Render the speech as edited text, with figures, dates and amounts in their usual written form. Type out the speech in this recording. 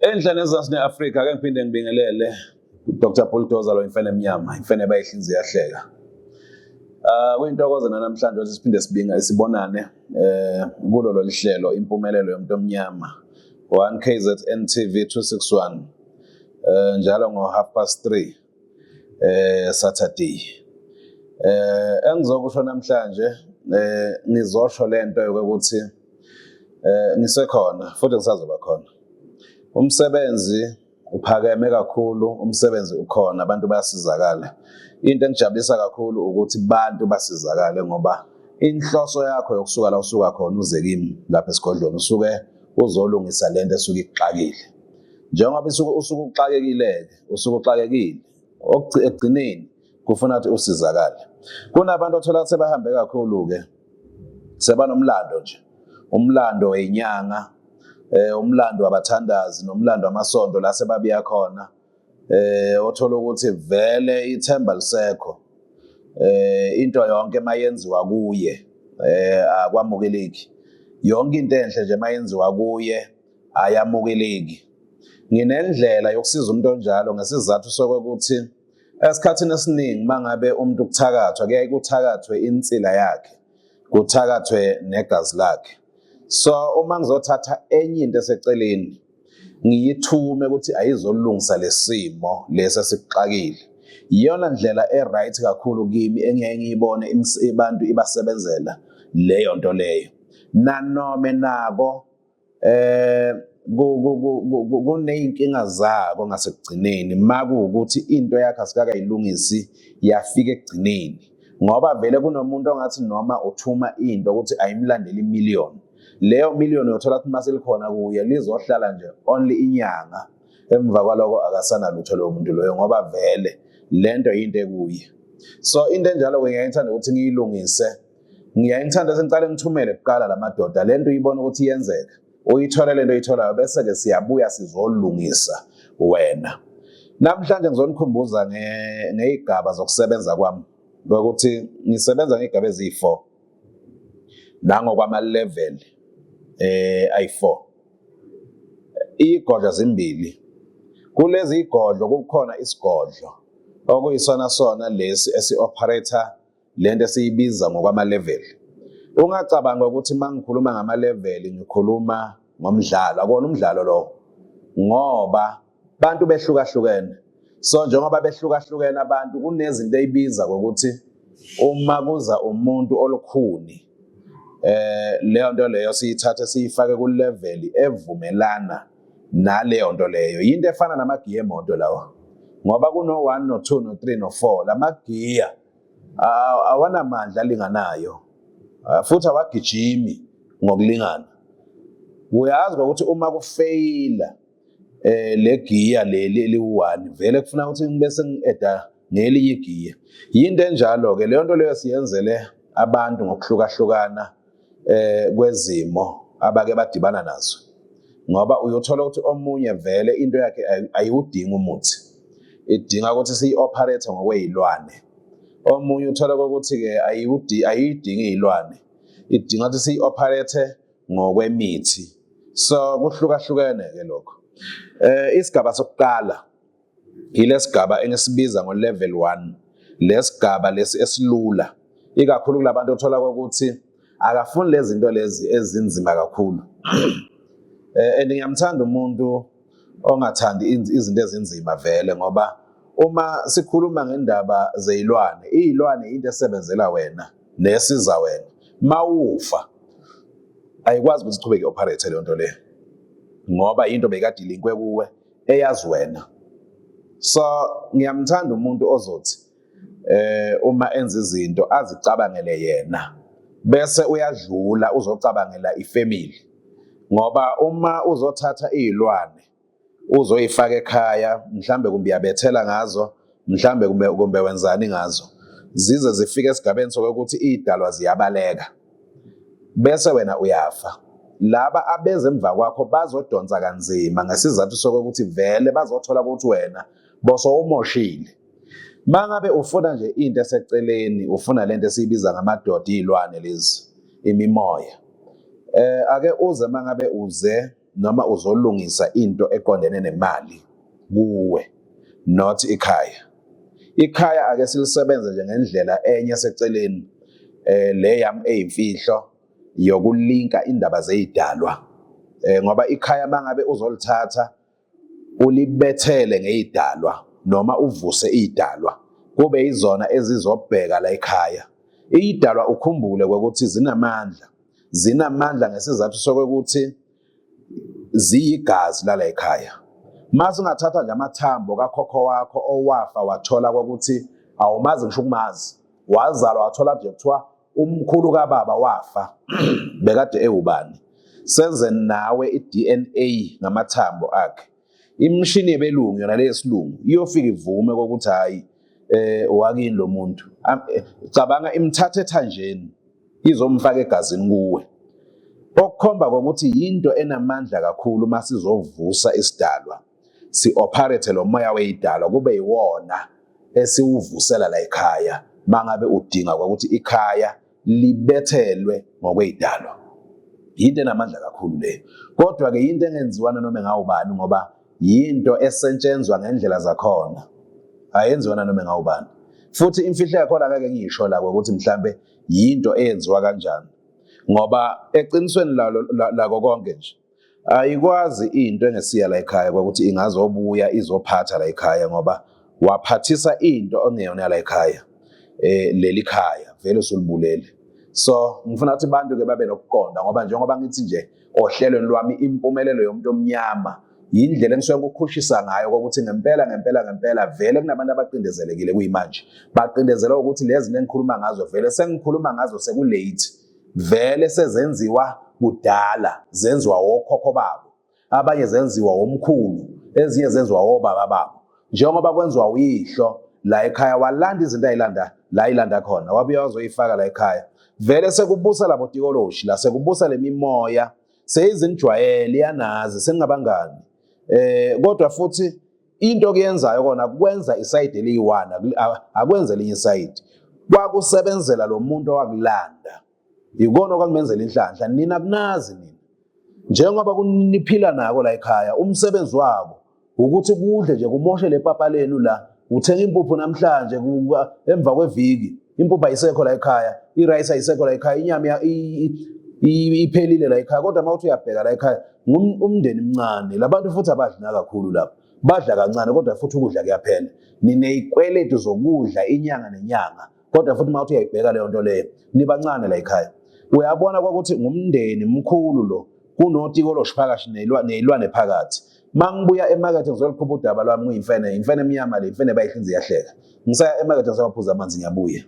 Enhla nezansi ne-Afrika, ake ngiphinde ngibingelele uDr Bulldozer lo imfene emnyama, imfene bayihlinzi yahleka. Kuyintokozo namhlanje ukuthi siphinde sibinga sibonane kulo lolu hlelo Impumelelo Yomuntu Omnyama 1 KZN TV 261 njalo ngo 3:30 Saturday. Engizokusho namhlanje, ngizosho lento yokuthi ngisekhona futhi ngisazoba khona. Umsebenzi uphakeme kakhulu, umsebenzi ukhona, abantu bayasizakala. Into engijabulisa kakhulu ukuthi bantu basizakale, ngoba inhloso yakho yokusuka la usuka khona uze kimi lapha esigodlweni usuke uzolungisa lento esuke ikuxakile. Njengoba isuke usuke uxakekile-ke, usuke uxakekile, ekugcineni kufuna ukuthi usizakale. Kunabantu othola ukuthi sebahambe kakhulu-ke, sebanomlando nje, umlando weyinyanga, umlando wabathandazi nomlando wamasonto la sebabiya khona, othola ukuthi vele ithemba lisekho, into yonke mayenziwa kuye akwamukeleki, yonke into enhle nje mayenziwa kuye ayamukeleki. Nginendlela yokusiza umuntu onjalo ngesizathu sokuthi esikhathini esiningi mangabe umuntu kuthakathwa, kuyaye kuthakathwe insila yakhe, kuthakathwe negazi lakhe. So uma ngizothatha enye into eseceleni ngiyithume ukuthi ayizolungisa lesimo lesi esikuxakile, iyona ndlela e-right kakhulu kimi engiyaye ngiyibone abantu ibasebenzela leyo nto leyo. Nanome nako kuneyinkinga zako ngasekugcineni makuwukuthi into yakhe asikakayilungisi yafika ekugcineni, ngoba vele kunomuntu ongathi noma uthuma into ukuthi ayimlandeli imillion, leyo million uyothola ukuthi mase likhona kuye lizohlala nje only inyanga, emva kwaloko akasanalutho lowo muntu loyo, ngoba vele lento into ekuye. So into enjalo-ke ngiyayithanda ukuthi ngiyilungise. Ngiyaye ngithanda sengicale ngithumele kuqala la madoda lento, uyibona ukuthi iyenzeka, uyithole lento oyitholayo, bese-ke siyabuya sizolungisa wena. Namhlanje ngizonikhumbuza ngey'gaba zokusebenza kwami, ngokuthi ngisebenza ngey'gaba eziyi-4 nangokwama-level ayi-4. Iy'godlo zimbili. Kulezi y'godlo kukhona isigodlo okuyisona sona lesi esi-operator lento esiyibiza ngokwama-level. Ungacabanga ukuthi uma ngikhuluma ngama-level ngikhuluma ngomdlalo, akuwona umdlalo lowo, ngoba bantu behlukahlukene. So njengoba behlukahlukene abantu, kunezinto eyibiza ngokuthi uma kuza umuntu olukhuni, leyo nto leyo siyithathe siyifake ku level evumelana naleyo nto leyo. Yinto efana namagiya emoto lawa, ngoba kuno 1 no 2 no 3 no 4. Lamagiya awanamandla alinganayo, futhi awagijimi ngokulingana. Uyazi ukuthi uma kufeyila le giya leli eliwu-1, vele kufuna ukuthi ngibese ngi-eda ngelinye igiya. Yinto enjalo ke leyo nto leyo, siyenzele abantu ngokuhlukahlukana kwezimo abake badibana nazo, ngoba uyothola ukuthi omunye vele into yakhe ayiwudingi umuthi, idinga ukuthi siyi-operate ngokweyilwane. Omunye uthola ukuthi-ke ayidingi iy'lwane, idinga ukuthi siyi-operate ngokwemithi. So kuhlukahlukene-ke lokho. Isigaba sokuqala yilesigaba engisibiza ngo-level 1, lesigaba lesi esilula ikakhulu kulabantu othola ukuthi akafuni lezi zinto lezi ezinzima kakhulu. And ngiyamthanda umuntu ongathandi izinto ezinzima vele, ngoba uma sikhuluma ngendaba zeyilwane, iy'lwane into esebenzela wena nesiza wena. Mawufa ayikwazi ukuthi ichubeke operate leyo nto leyo, ngoba into bekade ilinkwe kuwe eyazi wena. So ngiyamthanda umuntu ozothi uma enza izinto azicabangele yena, bese uyadlula uzocabangela ifamily, ngoba uma uzothatha izilwane uzoyifaka ekhaya, mhlambe kumbe uyabethela ngazo, mhlambe kumbe wenzani ngazo, zize zifike esigabeni sokuthi idalwa ziyabaleka, bese wena uyafa. Laba abeze emva kwakho bazodonsa kanzima ngesizathu sokuthi vele bazothola ukuthi wena boso umoshile. Mangabe ufuna nje into eseceleni, ufuna lento esiyibiza ngamadoda, izilwane lezi, imimoya, ake uze mangabe uze noma uzolungisa into eqondene nemali kuwe, not ikhaya. Ikhaya ake silisebenze nje ngendlela enye seceleni, le yami eyimfihlo yokulinka indaba zeyidalwa, ngoba ikhaya mangabe uzolithatha ulibethele ngeyidalwa noma uvuse idalwa, kube izona ezizobheka la ekhaya. Idalwa, ukhumbule ukuthi zinamandla, zinamandla ngesizathu sokuthi ziyigazi lala ekhaya. Mase ungathatha nje amathambo kakhokho wakho owafa, wathola ukuthi awumazi ngisho ukumazi, wazalwa wathola nje kuthiwa umkhulu kababa wafa bekade ewubani, senze nawe i-DNA ngamathambo akhe. Imishini yebelungu yona leyesilungu iyofika ivume kokuthi hayi, wakini lo muntu. Cabanga imthatha ethanjeni izomfaka egazini kuwe, okukhomba kokuthi yinto enamandla kakhulu. Masizovusa isidalwa, si-operate lo moya weyidalwa, kube yiwona esiwuvusela la ekhaya mangabe udinga ukuthi ikhaya libethelwe ngokweyidalwa. Yinto enamandla kakhulu leyo, kodwa ke yinto engenziwa noma engawubani, ngoba yinto esetshenzwa ngendlela zakhona, ayenziwa nanoma engawubani. Futhi imfihlo yakhona ngeke ngiyisho la ukuthi mhlambe yinto eyenziwa kanjani, ngoba eqinisweni lalo lako konke nje ayikwazi into engesiya la ekhaya ukuthi ingazobuya izophatha la ekhaya, ngoba waphathisa into ongeyona la ekhaya, leli khaya vele usulibulele. So ngifuna ukuthi abantu ke babe nokuqonda, ngoba njengoba ngithi nje ohlelweni lwami impumelelo yomuntu omnyama yindlela engisuke ngikukhushisa ngayo ukuthi ngempela ngempela ngempela vele kunabantu abacindezelekile kuyimanje, bacindezelwa ukuthi lezi zinto engikhuluma ngazo vele sengikhuluma ngazo sekulate, vele sezenziwa kudala, zenziwa wokhokho babo, abanye zenziwa omkhulu, ezinye zenziwa obaba babo. Njengoba kwenziwa uyihlo la ekhaya, walanda izinto ayilanda la ilanda khona, wabuya wazoyifaka la ekhaya, vele sekubusa labo tikoloshi la, sekubusa lemimoya, seyizinijwayele, iyanazi, sengingabangani. Kodwa futhi into kuyenzayo kona kwenza isayidi eliyi-one, akwenze elinye isayidi. Kwakusebenzela lo muntu owakulanda, ikona okwakumenzela inhlanhla. Nina kunazi nina njengoba kuniphila nako la ekhaya, umsebenzi wabo ukuthi kudle nje, kumoshe le papa lenu la. Uthenga impuphu namhlanje, emva kweviki impuphu ayisekho la ekhaya, i-rice ayisekho la ekhaya, inyama iphelile la ekhaya. Kodwa uma uthi uyabheka la ekhaya, umndeni mncane labantu, futhi abadli nakakhulu lapho, badla kancane, kodwa futhi ukudla kuyaphela. Nineyikweletu zokudla inyanga nenyanga, kodwa futhi uma uthi uyayibheka leyo nto leyo, nibancane la ekhaya. Uyabona kwakuthi ngumndeni mkhulu lo, kunotikoloshi phakathi neyilwane phakathi. Mangibuya emakethe ngizoliqhuba udaba lwami, ngiyimfene, imfene emnyama le, imfene bayihlinza iyahleka. Ngisaya emakethe ngisawaphuza amanzi, ngiyabuya.